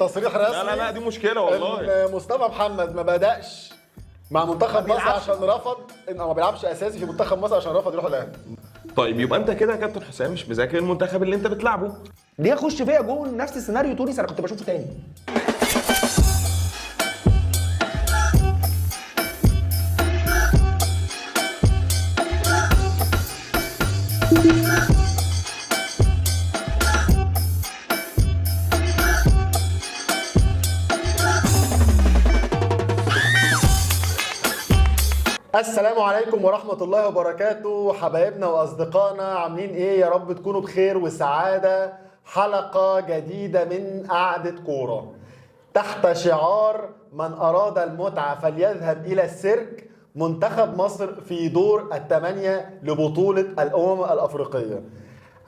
تصريح رسمي. لا لا لا، دي مشكلة والله. إن مصطفى محمد ما بدأش مع منتخب ما مصر بيلعبش. عشان رفض ان ما بيلعبش اساسي في منتخب مصر عشان رفض يروح الاهلي. طيب يبقى انت كده يا كابتن حسام مش مذاكر المنتخب اللي انت بتلعبه. ليه اخش فيا جون نفس السيناريو تونس انا كنت بشوفه تاني. السلام عليكم ورحمة الله وبركاته، حبايبنا وأصدقائنا عاملين إيه؟ يا رب تكونوا بخير وسعادة. حلقة جديدة من قعدة كورة تحت شعار من أراد المتعة فليذهب إلى السيرك. منتخب مصر في دور الثمانية لبطولة الأمم الأفريقية.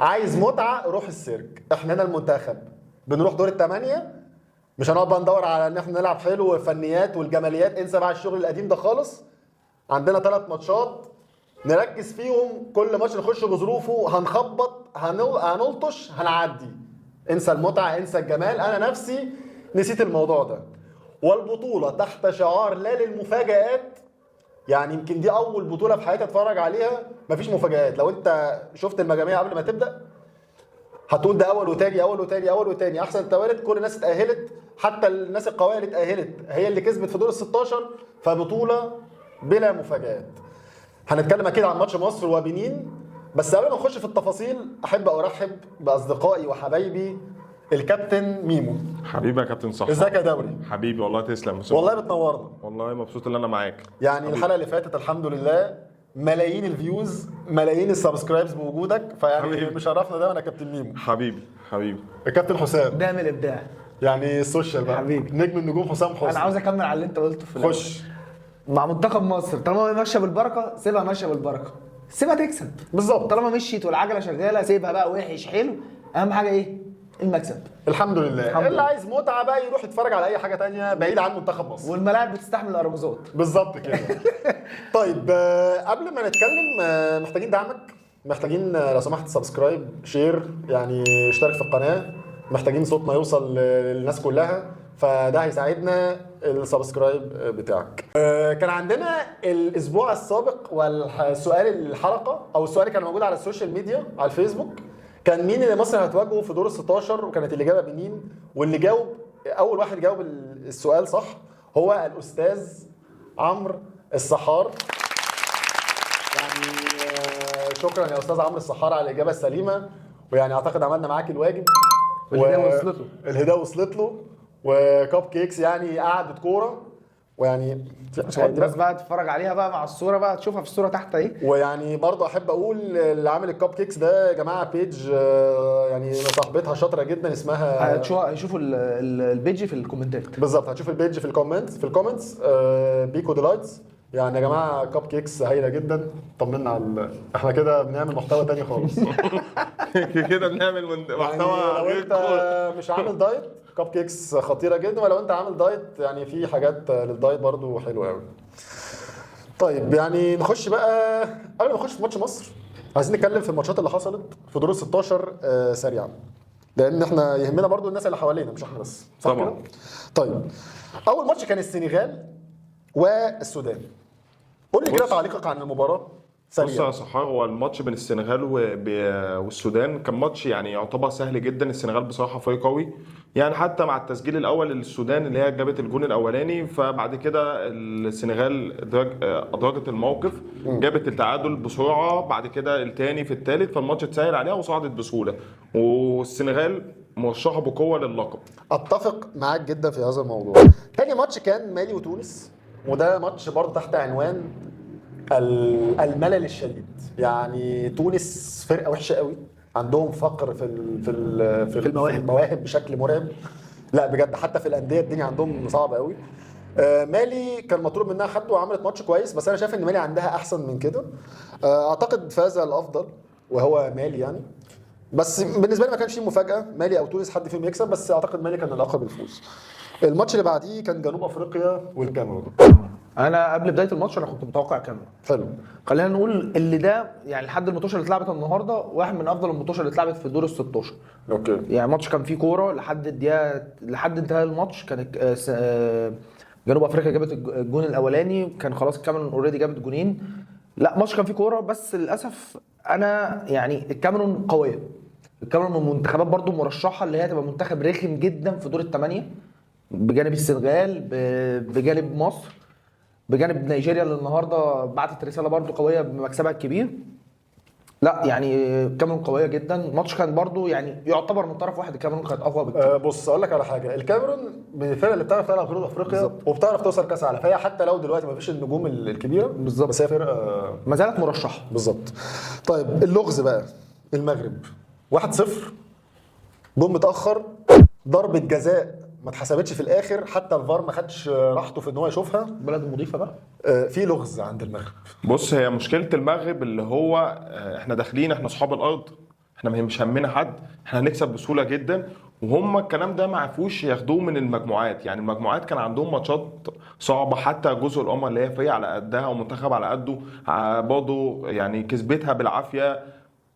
عايز متعة روح السيرك. احنا هنا المنتخب بنروح دور الثمانية، مش هنقعد بقى ندور على ان احنا نلعب حلو والفنيات والجماليات، انسى بقى الشغل القديم ده خالص. عندنا 3 ماتشات نركز فيهم، كل ماتش نخش بظروفه، هنخبط هنلطش هنعدي. انسى المتعة انسى الجمال، انا نفسي نسيت الموضوع ده. والبطولة تحت شعار لا للمفاجآت. يعني يمكن دي اول بطولة في حياتي اتفرج عليها مفيش مفاجآت. لو انت شفت المجاميع قبل ما تبدأ هتقول ده اول وتاني اول وتاني اول وتاني احسن توالت، كل الناس اتأهلت، حتى الناس القوية اللي اتأهلت هي اللي كسبت في دور ال 16. فبطولة بلا مفاجآت. هنتكلم اكيد عن ماتش مصر وبنين، بس قبل ما نخش في التفاصيل احب ارحب باصدقائي وحبايبي الكابتن ميمو. حبيبي يا كابتن صح. ازيك يا دوري؟ حبيبي والله تسلم. والله بتنورنا. والله مبسوط ان انا معاك. يعني حبيبي. الحلقة اللي فاتت الحمد لله ملايين ال views، ملايين ال subscribes بوجودك، فيعني حبيبي. مشرفنا دايما يا كابتن ميمو. حبيبي حبيبي. الكابتن حسام، ده من الابداع يعني ال social بقى حبيبي. نجم النجوم حسام حسني. انا عاوز اكمل على اللي انت قلته في الأول. خش. مع منتخب مصر طالما هي ماشية بالبركة سيبها ماشية بالبركة، سيبها تكسب. بالظبط. طالما مشيت والعجلة شغالة سيبها بقى، وحش حلو اهم حاجة ايه؟ المكسب. الحمد لله. الحمد اللي لله. عايز متعه بقى يروح يتفرج على اي حاجة تانية بعيد عن منتخب مصر. والملاعب بتستحمل الارجوزات. بالظبط كده. طيب قبل ما نتكلم محتاجين دعمك، محتاجين لو سمحت subscribe share، يعني اشترك في القناة، محتاجين صوتنا يوصل للناس كلها، فده هيساعدنا ال subscribe بتاعك. كان عندنا الاسبوع السابق والسؤال الحلقة او السؤال اللي كان موجود على ال social media على الفيسبوك، كان مين اللي مصر هتواجهه في دور ال 16، وكانت الاجابة بنين، واللي جاوب اول واحد جاوب السؤال صح هو الاستاذ عمرو السحار. يعني شكرا يا استاذ عمرو السحار على الاجابة السليمة، ويعني اعتقد عملنا معاك الواجب. والهداية وصلت له. الهداية وصلت له، و cupcakes يعني قعدة كورة، ويعني بس بقى تتفرج عليها بقى مع الصورة بقى، تشوفها في الصورة تحت اهي. ويعني برضه احب اقول اللي عامل ال cupcakes ده يا جماعة page يعني صاحبتها شاطرة جدا اسمها هيشوفوا ال page في الكومنتات. بالظبط، هتشوف ال page في ال comment في ال comments بيكو ديلايتس. يعني يا جماعة cupcakes هايلة جدا. طمنا على احنا كده بنعمل محتوى تاني خالص. كده بنعمل يعني محتوى لو غير انت كورة. مش عامل diet cupcakes خطيرة جدا، ولو انت عامل diet يعني في حاجات لل diet برضو حلوة قوي. طيب يعني نخش بقى، قبل ما نخش في ماتش مصر عايزين نتكلم في الماتشات اللي حصلت في دور ال 16 سريعا، لان احنا يهمنا برضو الناس اللي حوالينا مش احنا بس، صح طبعا. كده؟ طيب اول ماتش كان السنغال والسودان. قول لي كده بص. تعليقك عن المباراة بص يا سريعا. صحار، هو الماتش بين السنغال والسودان كان ماتش يعني يعتبر سهل جدا. السنغال بصراحة فريق قوي، يعني حتى مع التسجيل الاول للسودان اللي هي جابت الجون الاولاني، فبعد كده السنغال ادركت الموقف، جابت التعادل بسرعة، بعد كده الثاني في الثالث، فالماتش اتسهل عليها وصعدت بسهولة، والسنغال مرشحة بقوة للقب. اتفق معاك جدا في هذا الموضوع. تاني ماتش كان مالي وتونس، وده ماتش برضه تحت عنوان الملل الشديد. يعني تونس فرقه وحشة قوي، عندهم فقر في المواهب. في المواهب بشكل مرعب. لا بجد حتى في الاندية الدنيا عندهم صعبة قوي. مالي كان مطلوب منها حد وعملت ماتش كويس، بس انا شايف ان مالي عندها احسن من كده. اعتقد فاز الافضل وهو مالي يعني. بس بالنسبة لي ما كانش فيه مفاجاة، مالي او تونس حد فيهم يكسب، بس اعتقد مالي كان الاقرب للفوز. الماتش اللي بعديه كان جنوب افريقيا والكاميرون. انا قبل بداية الماتش انا كنت متوقع كاميرون. حلو. خلينا نقول اللي ده يعني لحد الماتش اللي اتلعبت النهارده واحد من افضل الماتشات اللي اتلعبت في دور ال 16. okay. يعني ماتش كان فيه كورة لحد الدقيقة، لحد انتهاء الماتش كانت جنوب افريقيا جابت الجون الاولاني، كان خلاص الكاميرون already جابت جونين. لا ماتش كان فيه كورة، بس للاسف انا يعني الكاميرون قوية. الكاميرون من المنتخبات برضو مرشحة اللي هي تبقى منتخب رخم جدا في دور الثمانية، بجانب السنغال، بجانب مصر، بجانب نيجيريا اللي النهارده بعتت رسالة برضو قوية بمكسبها الكبير. لا يعني الكاميرون قوية جدا. الماتش كان برضو يعني يعتبر من طرف واحد، الكاميرون كانت اقوى بكتير. بص اقول لك على حاجة، الكاميرون من الفرق اللي بتعرف تلعب بطوله افريقيا بالزبط. وبتعرف توصل كاس عالم، فهي حتى لو دلوقتي ما فيش النجوم الكبيرة بالظبط، بس هي فرقه ما زالت مرشحة بالظبط. طيب اللغز بقى، المغرب 1-0، جون متاخر، ضربه جزاء ما اتحسبتش في الاخر، حتى الفار ما خدش راحته في ان هو يشوفها. بلد مضيفه بقى. في لغز عند المغرب. بص، هي مشكلة المغرب اللي هو احنا داخلين، احنا اصحاب الارض، احنا مش همنا حد، احنا هنكسب بسهولة جدا. وهم الكلام ده ما عرفوش ياخدوه من المجموعات. يعني المجموعات كان عندهم ماتشات صعبة، حتى جزء القمر اللي هي فريق على قدها ومنتخب على قده برضه يعني كسبتها بالعافية.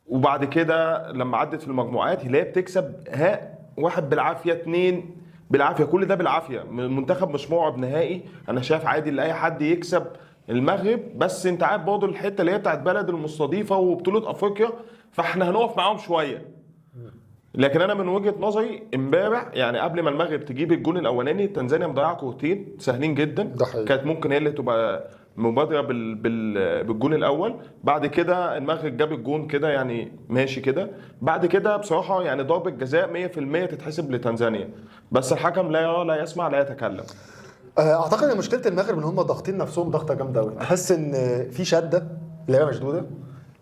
وبعد كده لما عدت في المجموعات اللي هي بتكسب ها واحد بالعافية، اتنين بالعافية، كل ده بالعافية. المنتخب مش مرعب نهائي. انا شايف عادي ان اي حد يكسب المغرب، بس انت عارف برضه الحتة اللي هي بتاعت بلد المستضيفة وبطولة افريقيا، فاحنا هنقف معاهم شوية. لكن انا من وجهه نظري امبارح يعني قبل ما المغرب تجيب الجون الاولاني، تنزانيا مضيعة كورتين سهلين جدا، كانت ممكن هي اللي تبقى مبادرة بالجون الاول. بعد كده المغرب جاب الجون كده يعني ماشي كده. بعد كده بصراحة يعني ضربه جزاء 100% تتحسب لتنزانيا، بس الحكم لا يرى لا يسمع لا يتكلم. اعتقد ان مشكلة المغرب ان هم ضاغطين نفسهم ضغطه جامدة قوي. تحس ان في شده، اللعيبة مشدودة،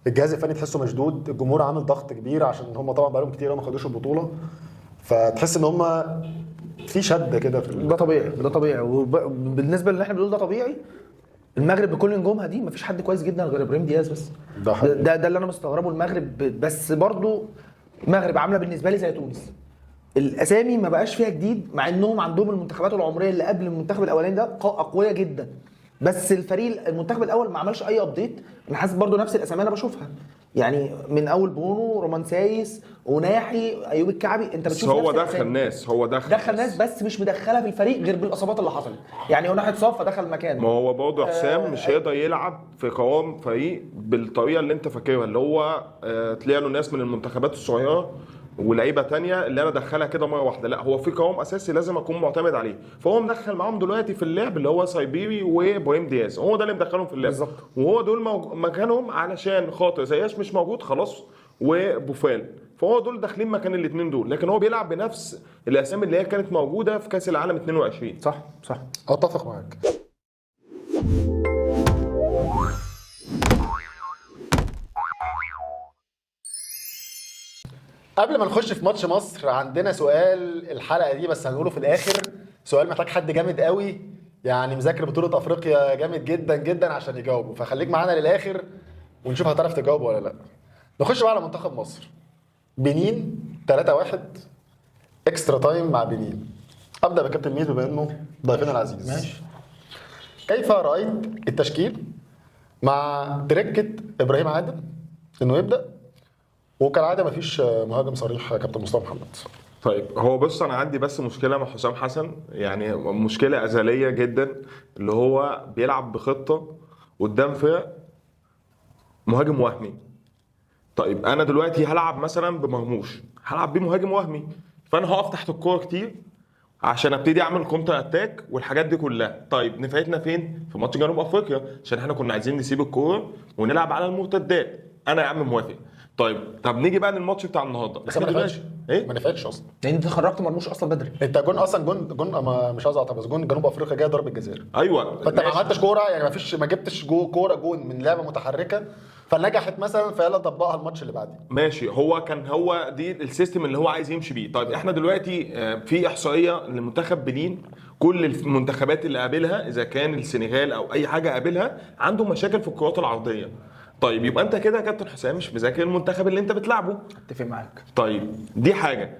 الجهاز الفني تحسه مشدود، الجمهور عامل ضغط كبير عشان هم طبعا بقالهم كتير ما خدوش البطولة، فتحس ان هم في شده كده في ده طبيعي، ده طبيعي. وبالنسبة اللي احنا بنقول ده طبيعي، المغرب بكل نجومها دي مفيش حد كويس جدا غير ابراهيم دياز بس. ده اللي انا مستغربه المغرب. بس برضو المغرب عامله بالنسبة لي زي تونس، الاسامي ما بقاش فيها جديد، مع انهم عندهم المنتخبات العمرية اللي قبل المنتخب الاولاني ده اقويه جدا، بس الفريق المنتخب الاول ما عملش اي update. انا حاسس برضو نفس الاسامي انا بشوفها، يعني من اول بونو، رومان سايس، وناحي، ايوب الكعبي، انت بتشوف هو دخل ناس، هو دخل ناس بس مش مدخلها في الفريق غير بالاصابات اللي حصلت. يعني اوناحي اتصاب فدخل مكانه. ما هو برضه حسام مش هيقدر يلعب في قوام فريق بالطريقة اللي انت فاكرها، اللي هو تلاقي له ناس من المنتخبات الصغيرة ولعيبة تانية اللي انا ادخلها كده مرة واحدة. لا، هو في قوام اساسي لازم اكون معتمد عليه. فهو مدخل معاهم دلوقتي في اللعب اللي هو سايبيري وابراهيم دياز، هو ده اللي مدخلهم في اللعب بالظبط، وهو دول مكانهم علشان خاطر زياش مش موجود خلاص وبوفال، فهو دول داخلين مكان الاثنين دول. لكن هو بيلعب بنفس الاسامي اللي هي كانت موجودة في كاس العالم 22. صح صح، اتفق معاك. قبل ما نخش في ماتش مصر عندنا سؤال الحلقة دي بس هنقوله في الاخر. سؤال محتاج حد جامد قوي، يعني مذاكر بطوله افريقيا جامد جدا جدا عشان يجاوبه، فخليك معانا للاخر ونشوف هتعرف تجاوبه ولا لا. نخش بقى على منتخب مصر. بنين 3-1 extra time مع بنين. ابدا بكابتن ميدو بما انه ضيفنا العزيز. ماشي. كيف رايت التشكيل مع تركه ابراهيم عادل انه يبدا، وكالعادة مفيش مهاجم صريح يا كابتن مصطفى محمد؟ طيب هو بص، انا عندي بس مشكلة مع حسام حسن، يعني مشكلة ازلية جدا، اللي هو بيلعب بخطه قدام فرق مهاجم وهمي. طيب انا دلوقتي هلعب مثلا بمرموش، هلعب بيه مهاجم وهمي، فانا هقف تحت الكورة كتير عشان ابتدي اعمل counter attack والحاجات دي كلها. طيب نفعتنا فين؟ في ماتش جنوب افريقيا، عشان احنا كنا عايزين نسيب الكورة ونلعب على المرتدات. انا يا عم موافق. طيب طب نيجي بقى للماتش بتاع النهارده. بس ما نفعتش. ايه؟ ما نفعتش اصلا، لان انت خرجت مرموش اصلا بدري. انت جون اصلا، جون ما مش عايز اقطع، بس جون جنوب افريقيا جاي ضربه جزاء. ايوه، فانت ما عملتش كورة، يعني ما فيش، ما جبتش جو كورة جون من لعبه متحركة فنجحت مثلا، فيلا طبقها الماتش اللي بعديه. ماشي، هو كان هو دي ال system اللي هو عايز يمشي بيه. طيب احنا دلوقتي في احصائية لمنتخب بنين، كل المنتخبات اللي قابلها اذا كان السنغال او اي حاجة قابلها عنده مشاكل في الكرات العرضية. طيب يبقى انت كده يا كابتن حسام مش مذاكر المنتخب اللي انت بتلعبه. اتفق معاك. طيب دي حاجة،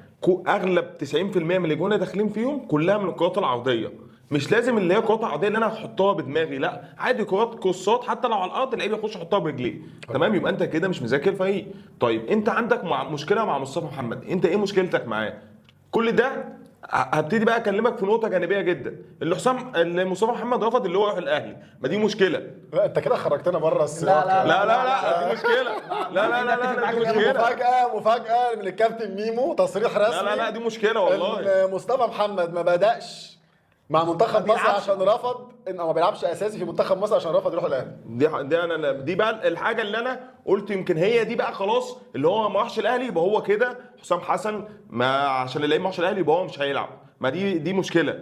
اغلب 90% من الاجوان اللي داخلين فيهم كلها من الكرات العرضية. مش لازم اللي هي كرات عرضية اللي انا هحطها بدماغي، لا عادي كرات كروسات حتى لو على الارض اللعيب يخش يحطها برجليه. تمام، يبقى انت كده مش مذاكر الفريق. طيب انت عندك مشكلة مع مصطفى محمد، انت ايه مشكلتك معاه؟ كل ده هبتدي بقى اكلمك في نقطة جانبيه جدا، اللي مصطفى محمد رفض اللي هو يروح الاهلي، ما دي مشكلة. لا انت كده خرجتنا بره السياق. لا، لا لا لا دي مشكلة. لا لا لا لا, دي مشكلة. مفاجاة من الكابتن ميمو، تصريح رسمي. لا لا لا دي مشكلة والله. إن مصطفى محمد ما بدأش مع منتخب مصر عشان رفض ان ما بيلعبش اساسي في منتخب مصر عشان رفض يروح الاهلي. دي انا دي بقى الحاجة اللي انا قلت يمكن هي دي بقى خلاص، اللي هو ما راحش الاهلي يبقى هو كده حسام حسن، ما عشان اللعيب ما راحش الاهلي يبقى هو مش هيلعب. ما دي مشكلة.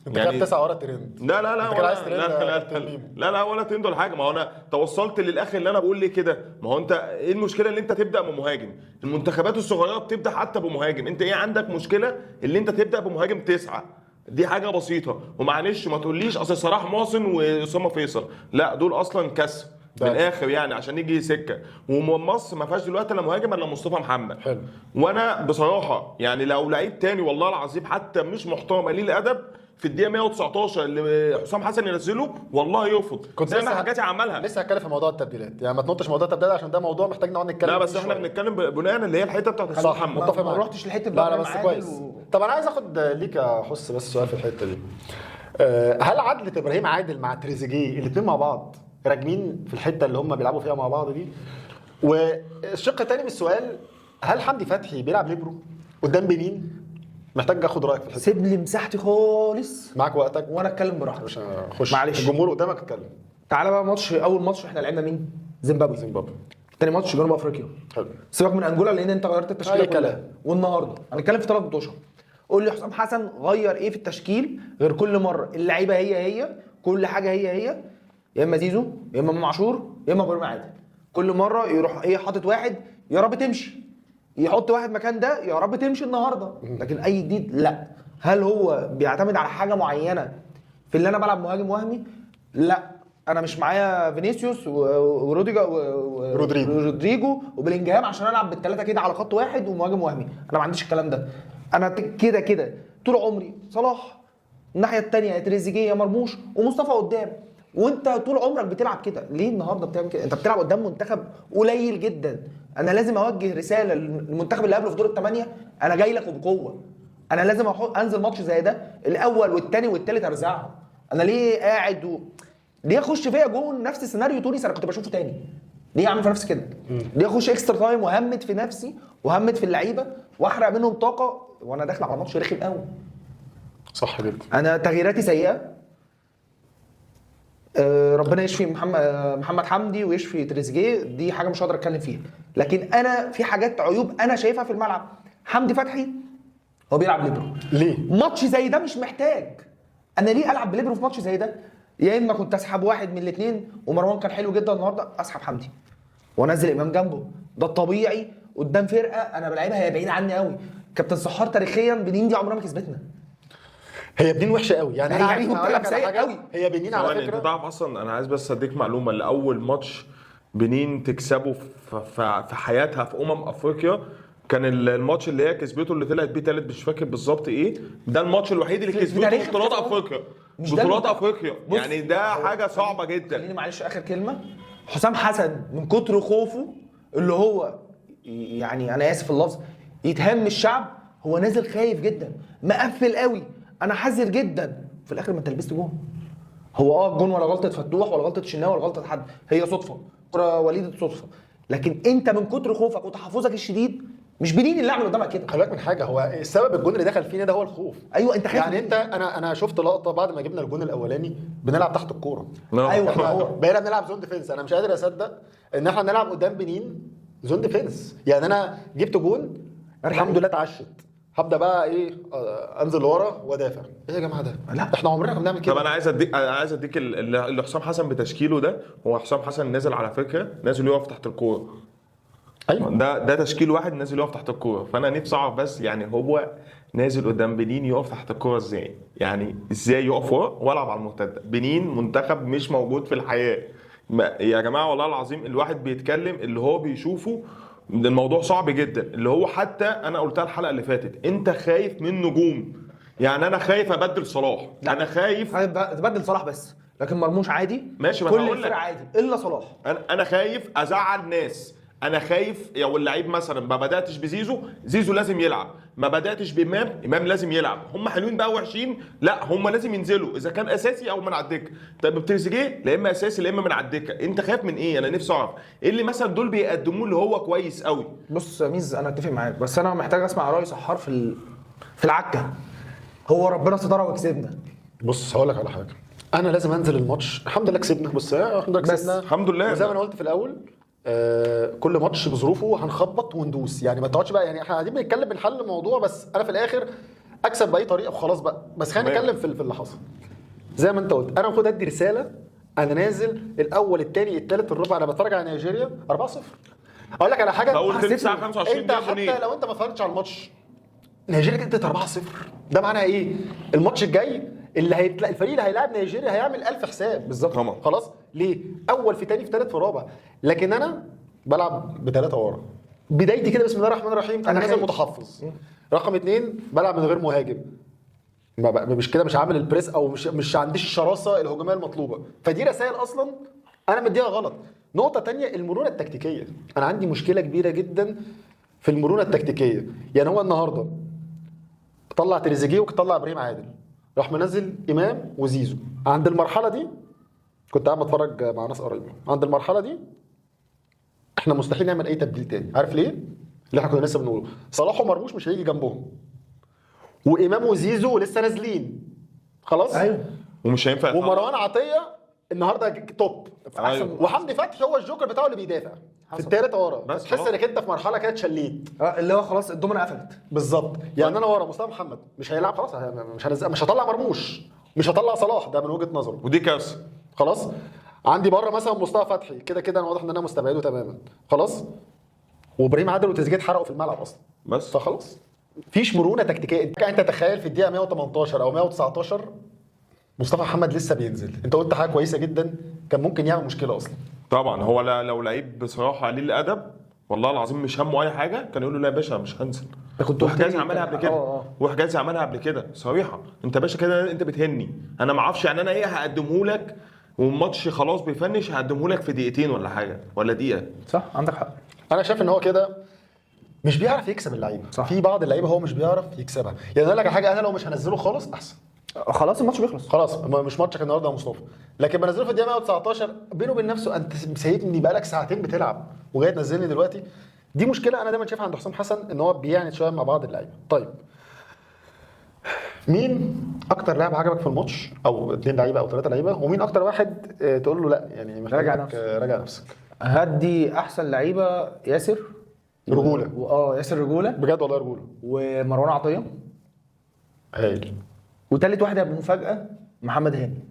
انت كده بتسعى ورا الترند. لا لا لا انت كده عايز ترند لا يا لا كابتن ميمو. لا لا ولا ترند ولا حاجة. ما هو انا توصلت للاخر اللي انا بقول ليه كده. ما هو انت ايه المشكلة اللي انت تبدا بمهاجم؟ المنتخبات الصغيرة بتبدا حتى بمهاجم. انت ايه عندك مشكلة اللي انت تبدا بمهاجم 9؟ دي حاجة بسيطة. ومعلش ما تقوليش اصل صلاح محسن واسامة فيصل، لا دول اصلا كسر من الاخر يعني عشان يجي سكة. ومصر ما فيهاش دلوقتي لا مهاجم الا مصطفى محمد. حلو. وانا بصراحة يعني لو لعيب تاني والله العظيم حتى مش محترم قليل الادب في الدقيقة 119 اللي حسام حسن ينزله والله يرفض. كنت زي ما حاجاتي عملها. لسه هتكلم في موضوع التبديلات، يعني ما تنطش موضوع التبديلات عشان ده موضوع محتاج نقعد نتكلم لا بس فيه احنا شوية. بنتكلم بناء اللي هي الحتة بتاعت حسام صح، محمد. متفق ما معاك. رحتش لحته لا لا بس عادل كويس. طب انا عايز اخد ليك يا حس بس سؤال في الحتة دي. هل عدلة ابراهيم عادل مع تريزيجيه الاثنين مع بعض راجمين في الحتة اللي هم بيلعبوا فيها مع بعض دي؟ والشق الثاني من السؤال، هل حمدي فتحي بيلعب ليبرو قدام بنين؟ محتاج اخد رايك في الحتة. سيب لي مساحتي خالص معاك وقتك وانا اتكلم براحتي. عشان اخش معلش. الجمهور قدامك اتكلم. تعالى بقى ماتش، اول ماتش احنا لعبنا مين؟ زيمبابوي. زيمبابوي. تاني ماتش جنوب افريقيا. حلو. سيبك من انجولا لان انت غيرت التشكيلة أي كلها. كلام. والنهارده هنتكلم في 3 ماتشات. قول لي حسام حسن غير ايه في التشكيل غير كل مرة؟ اللعيبة هي هي، كل حاجة هي هي، يا اما زيزو يا اما امام عاشور يا اما ابراهيم عادل. كل مرة يروح ايه حاطط واحد يا رب تمشي، يحط واحد مكان ده يا رب تمشي النهارده، لكن اي جديد لا. هل هو بيعتمد على حاجة معينة في اللي انا بلعب مهاجم وهمي؟ لا، انا مش معايا فينيسيوس وروديجا رودريجو. رودريجو وبلينجهام عشان العب بالثلاثة كده على خط واحد ومهاجم وهمي، انا ما عنديش الكلام ده. انا كده كده طول عمري صلاح الناحية الثانية يا تريزيجيه يا مرموش ومصطفى قدام، وانت طول عمرك بتلعب كده. ليه النهارده بتعمل كده؟ انت بتلعب قدام منتخب قليل جدا. انا لازم اوجه رسالة للمنتخب اللي قبله في دور الثمانية، انا جاي لك وبقوة. انا لازم انزل ماتش زي ده الاول والثاني والثالث ارزعهم. انا ليه قاعد ليه اخش فيا جون نفس سيناريو تونس انا كنت بشوفه تاني؟ ليه اعمل في نفسي كده؟ ليه اخش extra time وهمت في نفسي وهمت في اللعيبة واحرق منهم طاقة وانا داخل على ماتش رخم قوي؟ صح جدا. انا تغييراتي سيئه. ربنا يشفي محمد حمدي ويشفي تريزيجيه، دي حاجة مش هقدر اتكلم فيها، لكن انا في حاجات عيوب انا شايفها في الملعب. حمدي فتحي هو بيلعب ليبرو ليه؟ ماتش زي ده مش محتاج. انا ليه العب بليبرو في ماتش زي ده؟ يا اما كنت اسحب واحد من الاثنين، ومروان كان حلو جدا النهارده، اسحب حمدي وانزل امام جنبه، ده الطبيعي قدام فرقه انا بلعبها هي بعيدة عني قوي. كابتن سحار تاريخيا بنين دي عمرها ما كسبتنا. هي بنين وحشة قوي يعني. انا يعني هقول لك منتخب على سيء حاجة. قوي. هي بنين على ثواني، انت فكرة. تعرف اصلا انا عايز بس اديك معلومة، لاول ماتش بنين تكسبه في حياتها في افريقيا كان الماتش اللي هي كسبته اللي طلعت بيه تالت، مش فاكر بالظبط ايه، ده الماتش الوحيد اللي في كسبته تاريخ في بطولات كأس العالم. افريقيا. مش ده بطولات المنتخب. افريقيا بص، يعني ده حاجة صعبة جدا. خليني معلش اخر كلمة. حسام حسن من كتر خوفه اللي هو يعني انا اسف اللفظ يتهم الشعب، هو نازل خايف جدا، مقفل قوي، انا حذر جدا. في الاخر ما انت لبست جون. هو الجون ولا غلطه فتوح ولا غلطه شناوي ولا غلطه حد، هي صدفة، كره وليده صدفة. لكن انت من كتر خوفك وتحفظك الشديد، مش بنين اللي عمل قدامك كده. خلي بالك من حاجة، هو السبب الجون اللي دخل فينا ده هو الخوف. ايوه انت خايف. يعني انت انا شفت لقطة بعد ما جبنا الجون الاولاني بنلعب تحت الكورة. ايوه احنا هو بقينا بنلعب zone defense. انا مش قادر اصدق ان احنا نلعب قدام بنين zone defense. يعني انا جبت جون الحمد لله اتعشت، هبدا بقى ايه انزل لورا وادافع. ايه يا جماعة ده؟ لا. احنا عمرنا ما بنعمل كده. طب انا عايز اديك اللي حسام حسن بتشكيله ده، هو حسام حسن نازل على فكرة، نازل يقف تحت الكورة. ايوه ده تشكيل واحد نازل يقف تحت الكورة. فانا نفسي اعرف بس يعني هو نازل قدام بنين يقف تحت الكورة ازاي؟ يعني ازاي يقف ورا والعب على المرتدة؟ بنين منتخب مش موجود في الحياة. ما يا جماعة والله العظيم الواحد بيتكلم اللي هو بيشوفه، الموضوع صعب جدا. اللي هو حتى انا قلتها الحلقة اللي فاتت، انت خايف من نجوم. يعني انا خايف ابدل صلاح، لا. انا خايف تبدل صلاح بس، لكن مرموش عادي، ماشي، ما أنا كل هقول لك. الفرق عادي الا صلاح. انا خايف ازعل ناس، انا خايف لو اللعيب مثلا ما بداتش بزيزو، زيزو لازم يلعب، ما بداتش بامام، امام لازم يلعب. هم حلوين بقى وحشين، لا هم لازم ينزلوا اذا كان اساسي او من على الدكة. طيب تريزيجيه لا اما اساسي لا اما من على الدكة. انت خايف من ايه؟ انا نفسي اعرف ايه اللي مثلا دول بيقدموه اللي هو كويس قوي. بص يا ميز، انا اتفق معاك، بس انا محتاج اسمع راي سحار في العكه. هو ربنا سترها وكسبنا. بص هقول لك على حاجة، انا لازم انزل الماتش. الحمد لله كسبنا، بص الحمد لله بس كسبنا الحمد لله. وزي ما انا قلت في الاول، كل ماتش بظروفه هنخبط وندوس. يعني ما تقعدش بقى، يعني احنا قاعدين بنتكلم بنحل الموضوع، بس انا في الاخر اكسب باي طريقه وخلاص بقى. بس خلينا تمام. نتكلم في اللي حصل. زي ما انت قلت، انا المفروض ادي رسالة. انا نازل الاول الثاني الثالث الرابع، انا بتفرج على نيجيريا 4-0. اقول لك على حاجة، اول تلت ساعة حسيت 25 انت دقيقة جونين. حتى لو انت ما اتفرجتش على الماتش، نيجيريا كسبت 4-0، ده معناه ايه؟ الماتش الجاي اللي هيتلا الفريق اللي هيلاعب نيجيريا هيعمل 1000 حساب. بالظبط. طبعا. خلاص ليه؟ اول في تاني في تالت في رابع. لكن انا بلعب بثلاثة ورا بدايتي كده، بسم الله الرحمن الرحيم، انا أنا نازل خايف. متحفظ. رقم اتنين، بلعب من غير مهاجم، ما بقى مش كده، مش عامل ال press، او مش عنديش الشراسه الهجومية المطلوبة. فدي رسائل اصلا انا مديها غلط. نقطة تانية، المرونة التكتيكيه. انا عندي مشكلة كبيرة جدا في المرونة التكتيكيه. يعني هو النهارده طلع تريزيجيه وطلع ابراهيم عادل، راح منزل امام وزيزو. عند المرحلة دي كنت قاعد بتفرج مع ناس قريبه، عند المرحلة دي احنا مستحيل نعمل اي تبديل تاني. عارف ليه؟ اللي احنا كنا لسه بنقوله، صلاح ومرموش مش هيجي جنبهم، وامام وزيزو لسه نازلين خلاص. ايوه، ومش هينفع يطلع. ومروان عطية النهارده top. أيوة. وحمدي فتحي هو الجوكر بتاعه اللي بيدافع في التالت ورا. بس تحس خلاص. انك انت في مرحلة كده اتشليت. اللي هو خلاص الدومنه قفلت. بالظبط. يعني انا ورا مصطفى محمد مش هيلعب خلاص، مش هطلع مرموش، مش هطلع صلاح، ده من وجهه نظره. ودي كارثة. خلاص. عندي بره مثلا مصطفى فتحي كده كده انا واضح ان انا مستبعده تماما خلاص. وابراهيم عادل وتريزيجيه اتحرقوا في الملعب اصلا. بس فخلاص مفيش مرونة تكتيكية. انت تخيل في الدقيقة 118 او 119 مصطفى محمد لسه بينزل. انت قلت حاجة كويسة جدا، كان ممكن يعمل مشكلة اصلا. طبعا هو لو لعيب بصراحة قليل الادب والله العظيم مش همه اي حاجة، كان يقول له لا يا باشا مش هنزل. ده كنت قلت وحجازي لي عملها قبل كده. وحجازي عملها قبل كده صريحه. انت يا باشا كده انت بتهني، انا ما اعرفش يعني انا ايه هقدمه لك، والماتش خلاص بيفنش هقدمه لك في دقيقتين ولا حاجة ولا دقيقة. صح، عندك حق. انا شايف ان هو كده مش بيعرف يكسب اللعيبة. صح. في بعض اللعيبة هو مش بيعرف يكسبها. يعني اقول لك على حاجة، انا لو مش هنزله خالص احسن. خلاص الماتش بيخلص خلاص، مش ماتشك النهارده يا مصطفى. لكن بنزله في الدقيقة 119 بينه وبين نفسه، انت سايبني بقالك ساعتين بتلعب وجاي تنزلني دلوقتي. دي مشكلة انا دايما شايفها عند حسام حسن، ان هو بيعند شوية مع بعض اللعيبة. طيب مين اكتر لاعب عجبك في الماتش، او اثنين لعيبة او ثلاثة لعيبة، ومين اكتر واحد تقول له لا يعني محتاج راجع نفسك. راجع نفسك. هدي احسن لعيبة ياسر رجوله. ياسر رجوله بجد والله رجوله. ومروان عطية هايل. وتالت واحدة بمفاجاه محمد هاني.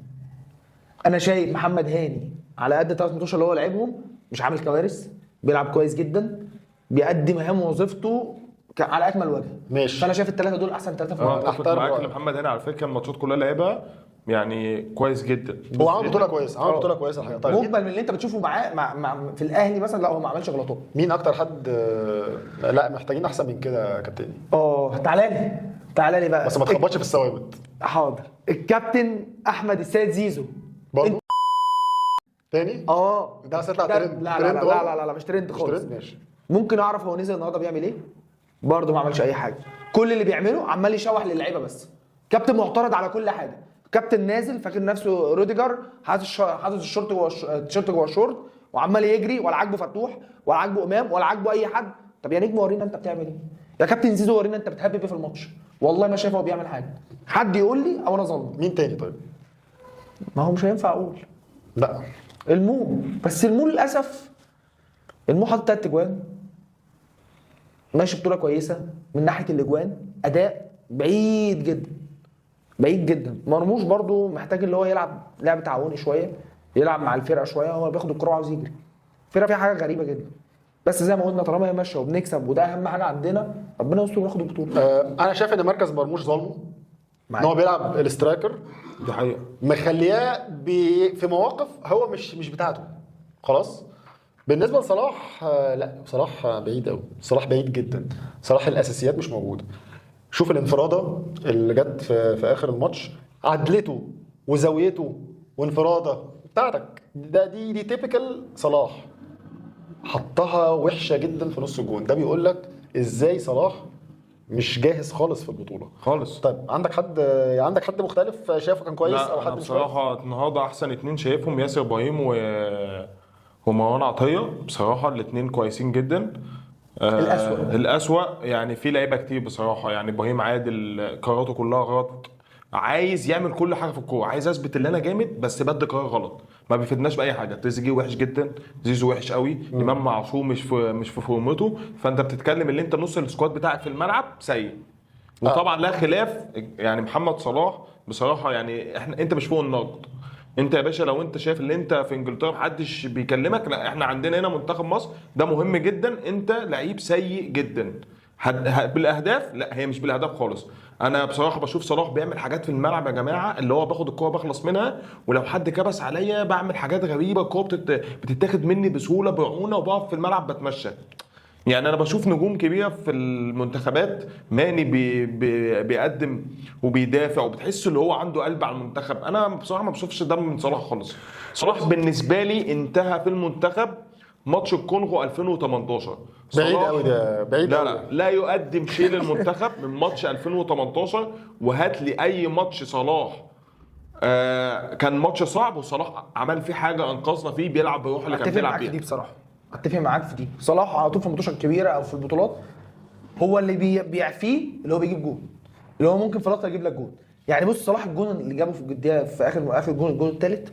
انا شايف محمد هاني على قد 3 ماتشات اللي هو لعبهم مش عامل كوارث، بيلعب كويس جدا، بيأدي مهام وظيفته على اكمل وجه. ماشي. فانا شايف الثلاثة دول احسن ثلاثة في انا الماتش. اتفق أحترم معاك رأيك. ان محمد هاني على فكرة الماتشات كلها لعبها يعني كويس جدا. هو عمل بطوله كويسة، عمل بطوله كويسة الحقيقة. طيب مجمل من اللي انت بتشوفه معاه مع في الاهلي مثلا، لا هو ما عملش غلطات. مين اكتر حد لا محتاجين احسن من كده يا كابتن؟ تعالى لي، تعالى لي بقى. بس ما تخبطش في الثوابت. حاضر. الكابتن احمد السيد زيزو برضه تاني؟ ده هتطلع ترند. لا ترند لا برضه؟ لا لا لا, لا مش ترند مش خالص. ترند، ماشي. ممكن اعرف هو نزل النهارده بيعمل ايه؟ برضه ما عملش اي حاجة. كل اللي بيعمله عمال يشوح للعيبة بس. كابتن معترض على كل حاجة. كابتن نازل فاكر نفسه روديجر، حاطط الشورت جوه التيشيرت جوه الشورت وعمال يجري، ولا عاجبه فتوح ولا عاجبه امام ولا عاجبه اي حد. طب يا نجم ورينا انت بتعمل ايه؟ يا كابتن زيزو ورينا انت بتهبب ايه في الماتش؟ والله ما شايف هو بيعمل حاجة. حد يقول لي او انا ظالم. مين تاني طيب؟ ما هو مش هينفع اقول. لا المو، بس المو للاسف المو حاطط 3 اجوان، ماشي بطوله كويسة من ناحية الاجوان، اداء بعيد جدا بعيد جدا. مرموش برضو محتاج اللي هو يلعب لعب تعاوني شوية، يلعب مع الفرقة شوية، هو بياخد الكره وعاوز يجري. الفرقة فيها حاجة غريبة جدا، بس زي ما قلنا طالما هي ماشية وبنكسب وده اهم حاجة عندنا، ربنا يستر وناخد البطولة. انا شايف ان مركز مرموش ظلمه، ان هو بيلعب ال striker دي حقيقة مخلياه في مواقف هو مش بتاعته. خلاص. بالنسبة لصلاح لا، صلاح بعيد قوي، صلاح بعيد جدا. صلاح الاساسيات مش موجودة. شوف الانفراده اللي جت في اخر الماتش، عدلته وزاويته وانفراده بتاعتك ده، دي typical صلاح، حطها وحشة جدا في نص الجون. ده بيقول لك ازاي صلاح مش جاهز خالص في البطولة خالص. طيب عندك حد مختلف شايفه كان كويس او حد مش كويس؟ بصراحة النهارده احسن اتنين شايفهم ياسر ابراهيم ومروان عطية، بصراحة الاثنين كويسين جدا. الأسوأ يعني في لعيبة كتير بصراحة، يعني ابراهيم عادل قراراته كلها غلط، عايز يعمل كل حاجة في الكورة، عايز اثبت ان انا جامد بس بدي قرار غلط، ما بيفيدناش باي حاجة. تريزيجيه وحش جدا، زيزو وحش قوي، امام عاشور مش في فورمته. فانت بتتكلم ان انت نص ال squad بتاعك في الملعب سيء. وطبعا لا خلاف يعني محمد صلاح بصراحة، يعني انت مش فوق النقد. انت يا باشا لو انت شايف ان انت في انجلترا محدش بيكلمك، لا احنا عندنا هنا منتخب مصر ده مهم جدا. انت لعيب سيء جدا بالاهداف، لا هي مش بالاهداف خالص. انا بصراحة بشوف صلاح بيعمل حاجات في الملعب يا جماعة، اللي هو باخد الكورة بخلص منها، ولو حد كبس عليا بعمل حاجات غريبة، الكورة بتتاخد مني بسهولة بعونه، وبقف في الملعب بتمشى. يعني انا بشوف نجوم كبيرة في المنتخبات، ماني بي بي بيقدم وبيدافع وبتحس اللي هو عنده قلب على المنتخب. انا بصراحة ما بشوفش ده من صلاح خالص. صلاح بالنسبة لي انتهى في المنتخب ماتش الكونغو 2018. بعيد قوي ده، بعيد لا لا لا يقدم شيء للمنتخب من ماتش 2018. وهات لي اي ماتش صلاح كان ماتش صعب وصلاح عمل فيه حاجة انقذنا فيه، بيلعب بروح اللي كان بيلعب بيها. دي بصراحة اتفق معاك في دي. صلاح على طول في الماتشات الكبيرة او في البطولات هو اللي بيعفيه، اللي هو بيجيب جون، اللي هو ممكن في لقطة يجيب لك جون. يعني بص صلاح الجون اللي جابه في الدقيقة في اخر جون، الجون الثالث،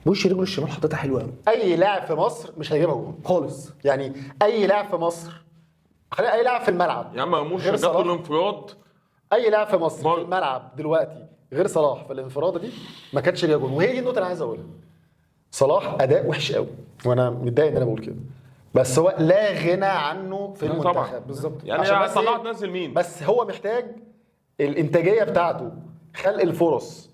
وش رجله الشمال حطيتها حلوة قوي. اي لاعب في مصر مش هيجيبها جون خالص. يعني اي لاعب في مصر، خلي اي لاعب في الملعب يا عم مرموش جاب له الانفراد. اي لاعب في مصر في الملعب دلوقتي غير صلاح في الانفراده دي ما كانش ليها جون. وهي دي النقطة اللي انا عايز اقولها. صلاح اداء وحش قوي وانا متضايق ان انا بقول كده، بس هو لا غنى عنه في المنتخب. بالظبط. يعني صلاح تنزل مين؟ بس هو محتاج الانتاجية بتاعته، خلق الفرص،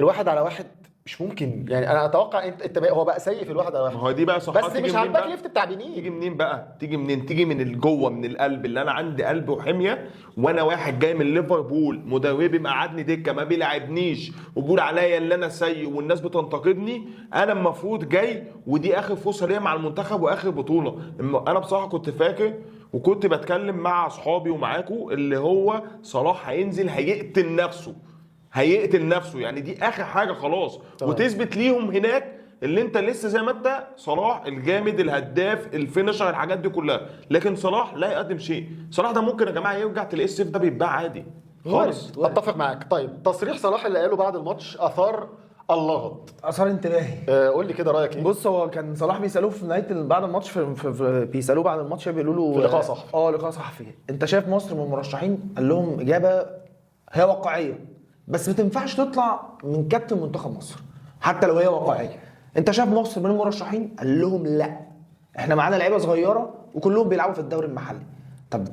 الواحد على واحد مش ممكن. يعني انا اتوقع انت هو بقى سيء في الواحد على واحد. ما هو دي بقى صح، بس مش على ال back left بتاع بنين. تيجي منين بقى؟ تيجي منين؟ تيجي من الجوه، من القلب. اللي انا عندي قلب وحميه، وانا واحد جاي من ليفربول، مدربي مقعدني دكه ما بيلعبنيش وبيقول عليا اللي انا سيء والناس بتنتقدني. انا المفروض جاي ودي اخر فرصة ليا مع المنتخب واخر بطوله. انا بصراحة كنت فاكر وكنت بتكلم مع اصحابي ومعاكم اللي هو صلاح هينزل هيقتل نفسه، هيقتل نفسه، يعني دي اخر حاجة خلاص. طبعا. وتثبت ليهم هناك اللي انت لسه زي ما انت صلاح الجامد الهداف ال finisher الحاجات دي كلها. لكن صلاح لا يقدم شيء. صلاح ده ممكن يا جماعة يرجع تلاقيه الصيف ده بيتباع عادي خالص. اتفق معاك. طيب تصريح صلاح اللي قاله بعد الماتش اثار اللغط، اثار انتباهي. قول لي كده رايك ايه؟ بص هو كان صلاح بيسالوه في نهاية بعد الماتش، بيسالوه بعد الماتش بيقولوا له في لقاء صحفي، لقاء صحفي، انت شايف مصر من المرشحين؟ قال لهم اجابه هي واقعية بس ما تنفعش تطلع من كابتن منتخب مصر حتى لو هي واقعية. انت شايف مصر من المرشحين؟ قال لهم لا، احنا معانا لعيبة صغيرة وكلهم بيلعبوا في الدوري المحلي. طب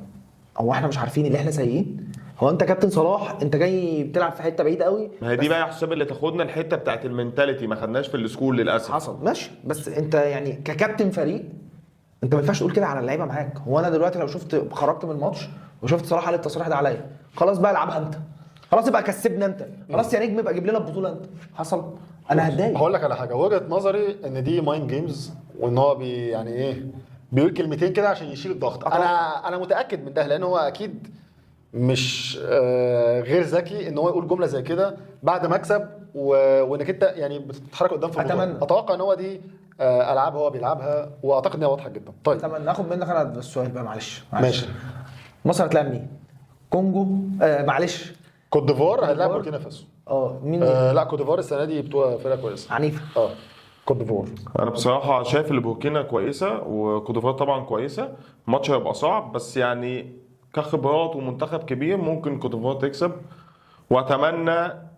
هو احنا مش عارفين اللي احنا سيئين؟ هو انت كابتن صلاح انت جاي بتلعب في حتة بعيدة قوي. ما هي دي بقى يا حسام اللي تاخدنا الحتة بتاعت ال mentality، ما خدناش في ال score للاسف. حصل ماشي، بس انت يعني ككابتن فريق انت ما ينفعش تقول كده على اللعيبة معاك. هو انا دلوقتي لو شفت خرجت من الماتش وشفت صلاح قال التصريح ده عليا، خلاص بقى العبها انت، خلاص يبقى كسبنا انت، خلاص يا نجم يبقى جيب لنا البطولة انت. حصل. انا هتضايق. هقول لك على حاجة، وجهه نظري ان دي mind games، وان هو يعني ايه بيقول كلمتين كده عشان يشيل الضغط. انا متاكد من ده، لان هو اكيد مش غير ذكي ان هو يقول جملة زي كده بعد مكسب وانك انت يعني بتتحرك قدام في البطولة. اتوقع ان هو دي العاب هو بيلعبها، واعتقد انها واضحة جدا. طيب اتمنى اخد منك انا السؤال بقى، معلش ماشي. مصر هتلاعب مين؟ كونجو؟ معلش كوت ديفوار هتلاعب بوركينا فاسو. مين؟ لا كوت ديفوار السنة دي بتبقى فرقه كويسة عنيفة. كوت ديفوار انا بصراحة شايف ان بوركينا كويسة وكوت ديفوار طبعا كويسة. الماتش هيبقى صعب، بس يعني كخبرات ومنتخب كبير ممكن كوت ديفوار تكسب. واتمنى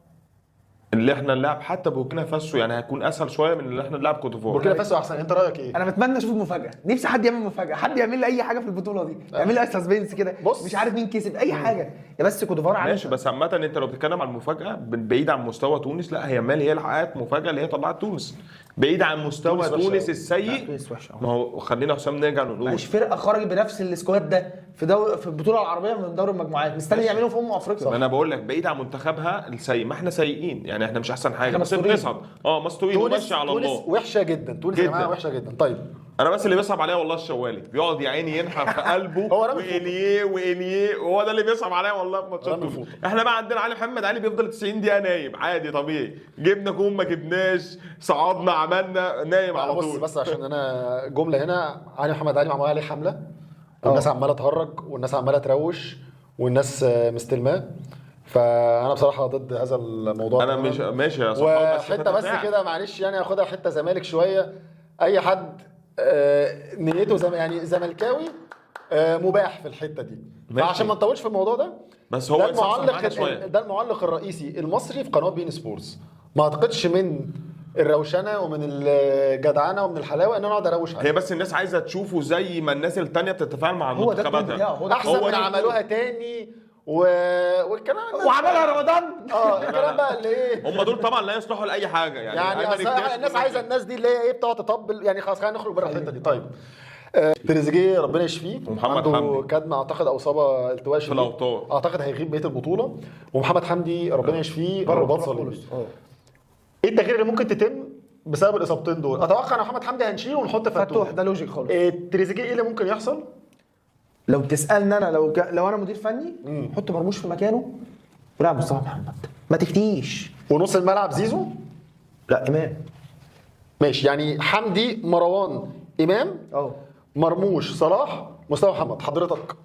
اللي احنا نلعب حتى بوركينا فاسو، يعني هيكون اسهل شوية من اللي احنا نلعب كوت ديفوار. بوركينا فاسو احسن. انت رايك ايه؟ انا بتمنى اشوف المفاجاة، نفسي حد يعمل مفاجاة، حد يعمل لي اي حاجة في البطولة دي، يعمل لي suspense كده، مش عارف مين كسب اي حاجة يا بس كوت ديفوار. ماشي، بس عامة انت لو بتتكلم عن المفاجاة بعيد عن مستوى تونس، لا هي مالي هي اللي حققت مفاجاة اللي هي طلعت تونس. بعيد عن مستوى تونس وحشة تونس أوي. السيء. تونس وحشة أوي. ما هو خلينا حسام نرجع نقول مفيش فرقه خرجت بنفس ال squad ده في البطولة العربية من دوري المجموعات، مستني يعملوا في افريقيا. ما انا بقول لك بعيد عن منتخبها السيء، ما احنا سيئين يعني، احنا مش احسن حاجة، احنا بس مستورين. بنصعد مستورين وماشي على تونس الله. وحشة جدا، تونس يا جماعة جداً. وحشة جدا. طيب انا بس اللي بيصعب عليا والله الشوالي بيقعد يا عيني ينحر في قلبه هو رامي فوطة. واليه واليه، هو ده اللي بيصعب عليا والله في ماتشات رامي تونس. فوطة. احنا بقى عندنا علي محمد علي بيفضل 90 دقيقة نايم عادي طبيعي، جبنا جون ما جبناش، صعدنا عملنا، نايم على بص طول. بس عشان انا جملة هنا، علي محمد علي معمول عليه حمله، والناس عماله تهرج والناس عماله تروش والناس مستلماه، فانا بصراحة ضد هذا الموضوع انا تماماً. مش ماشي يا صاحبي، بس وحتة بس تتفاعل. كده معلش يعني هاخدها حتة زمالك شوية، اي حد نيته يعني زملكاوي مباح في الحتة دي، ماشي. فعشان ما نطولش في الموضوع ده، بس هو ده يتصحصح معانا المعلق شوية. ده المعلق الرئيسي المصري في قناة بين سبورتس. ما اعتقدش من الروشنه ومن الجدعنه ومن الحلاوة ان انا اقعد اروش عليه. هي بس الناس عايزه تشوفه زي ما الناس التانية بتتفاعل مع هو ده المنتخبات. الجون بتاعه، هو ده احسن هو من ده عملوها تاني والكلام وعملها رمضان. الكلام بقى اللي ايه هم دول طبعا لا يصلحوا لاي حاجة يعني، يعني أيمن أصل الجاش الناس عايزه الناس دي اللي هي ايه بتقعد تطبل يعني. خلاص خلينا نخرج بره الحتة دي. طيب تريزيجيه ربنا يشفيه، ومحمد عنده حمدي. كدمه اعتقد او اصابه التواء شديد، الأوتار. اعتقد هيغيب بقية البطولة. ومحمد حمدي ربنا يشفيه، بره رباط البطولة صليبي. خالص. ايه التغيير اللي ممكن تتم بسبب الاصابتين دول؟ اتوقع ان محمد حمدي هنشيله ونحط فتوح فتوح. ده logic خالص. تريزيجيه ايه اللي ممكن يحصل؟ لو تسالني انا لو انا مدير فني حط مرموش في مكانه ولعب مصطفى محمد، ما تفتيش. ونص الملعب زيزو؟ لا امام. ماشي، يعني حمدي مروان امام مرموش صلاح مصطفى محمد. حضرتك؟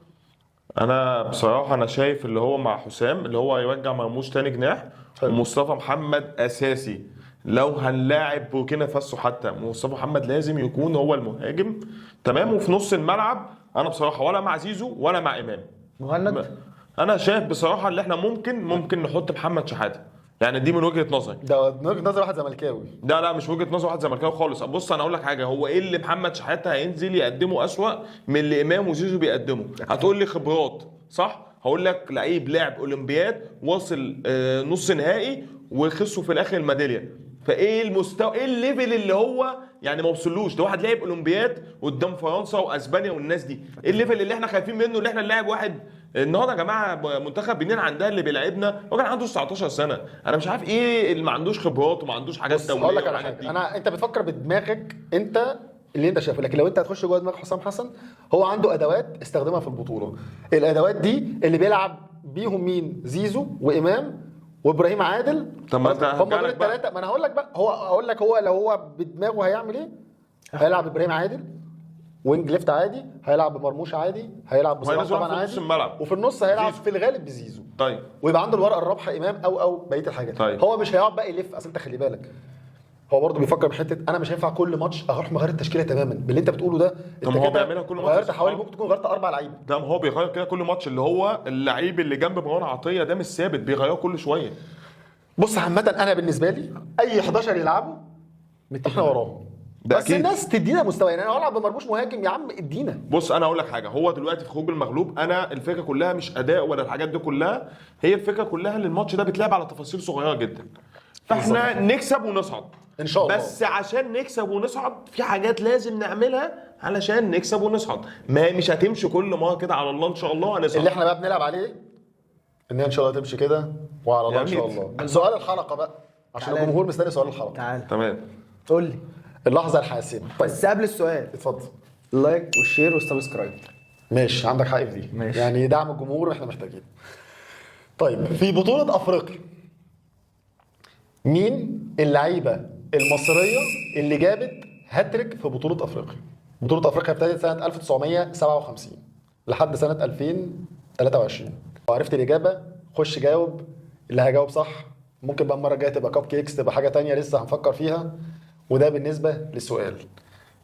انا بصراحة انا شايف اللي هو مع حسام اللي هو يرجع مرموش تاني جناح، حلو. ومصطفى محمد اساسي. لو هنلاعب بوركينا فاسو حتى مصطفى محمد لازم يكون هو المهاجم، تمام. وفي نص الملعب انا بصراحة ولا مع زيزو ولا مع امام. مهند انا شايف بصراحة اللي احنا ممكن نحط محمد شحاته، يعني دي من وجهه نظري. ده من وجهه نظر واحد زملكاوي. لا مش وجهه نظر واحد زملكاوي خالص. بص انا اقول لك حاجة، هو ايه اللي محمد شحاته هينزل يقدمه اسوأ من اللي امام وزيزو بيقدمه؟ هتقول لي خبرات صح؟ هقول لك لعيب لعب اولمبياد واصل نص نهائي وخسروا في الاخر الميداليه، فايه المستوى، ايه ال level اللي هو يعني ما وصلوش؟ ده واحد لعب اولمبياد قدام فرنسا واسبانيا والناس دي، ايه ال level اللي احنا خايفين منه؟ اللي احنا نلاعب واحد النهارده يا جماعة منتخب بنين عندها اللي بيلعبنا هو كان عنده 19 سنة، انا مش عارف ايه اللي ما عندوش خبرات وما عندوش حاجات دولية. هقول لك على والحاجات حاجة، دي. انا انت بتفكر بدماغك انت اللي انت شايفه، لكن لو انت هتخش جوه دماغ حسام حسن، هو عنده ادوات استخدمها في البطولة. الادوات دي اللي بيلعب بيهم مين؟ زيزو وامام وابراهيم عادل. طب ما انت هم دول هرجع لك بقى. الثلاثة. ما انا هقول لك بقى، هو اقول لك هو لو هو بدماغه هيعمل ايه؟ هيلعب ابراهيم عادل wing left عادي، هيلعب بمرموش عادي، هيلعب بصلاح وهينزل طبعا واحد في عادي، نص الملعب. وفي النص هيلعب زيزو. في الغالب بزيزو. طيب ويبقى عنده الورقة الرابحة امام او بقية الحاجات. طيب. هو مش هيقعد بقى يلف، اصل انت خلي بالك هو برضه بيفكر بحته انا مش هينفع كل ماتش اروح مغير التشكيلة تماما باللي انت بتقوله ده. طب انت ما هو كده بيعملها كل ماتش. غيرت حوالي ممكن تكون غيرت 4 لعيبة. ده ما هو بيغير كده كل ماتش، اللي هو اللعيب اللي جنب مروان عطية ده مش ثابت، بيغيره كل شوية. بص عامة انا بالنسبة لي اي 11 يلعبوا احنا وراهم، ده بس أكيد. الناس تدينا مستوى. يعني انا هلعب بمرموش مهاجم يا عم ادينا. بص انا اقول لك حاجة، هو دلوقتي في خروج المغلوب، انا الفكرة كلها مش اداء ولا الحاجات دي كلها، هي الفكرة كلها ان الماتش ده بيتلعب على تفاصيل صغيرة جدا، فاحنا نكسب ونصعد ان شاء الله. بس عشان نكسب ونصعد في حاجات لازم نعملها علشان نكسب ونصعد، ما مش هتمشي كل مرة كده على الله ان شاء الله هنصعد. اللي احنا بقى بنلعب عليه ان هي ان شاء الله تمشي كده وعلى الله ان شاء جميل. الله. سؤال الحلقة بقى عشان تعالى. الجمهور مستني سؤال الحلقة. تعالى تمام قول لي اللحظة الحاسمة. طيب بس قبل السؤال، اتفضل. ال like وال share وال subscribe. ماشي عندك حق في دي. ماشي. يعني دعم الجمهور احنا محتاجين. طيب في بطولة افريقيا مين اللعيبة المصرية اللي جابت هاتريك في بطولة افريقيا؟ بطولة افريقيا ابتدت سنة 1957 لحد سنة 2023. لو عرفت الإجابة خش جاوب، اللي هيجاوب صح ممكن بقى المرة الجاية تبقى cupcakes، تبقى حاجة تانية لسه هنفكر فيها. وده بالنسبة للسؤال.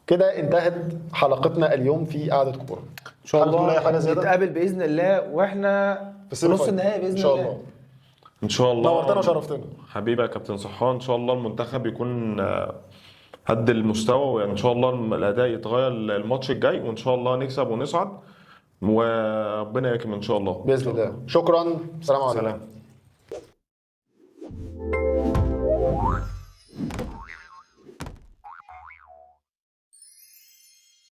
كده انتهت حلقتنا اليوم في قعدة كورة. ان شاء حابب تقول الله اي حاجة زيادة؟ نتقابل باذن الله واحنا في ال semi نص final. النهائي باذن ان شاء الله. الله. ان شاء الله. نورتنا وشرفتنا. حبيبي يا كابتن صحان، ان شاء الله المنتخب يكون قد المستوى، وان شاء الله الاداء يتغير الماتش الجاي، وان شاء الله نكسب ونصعد، وربنا يكرم ان شاء الله. باذن الله. شكرا، سلام عليكم. سلام.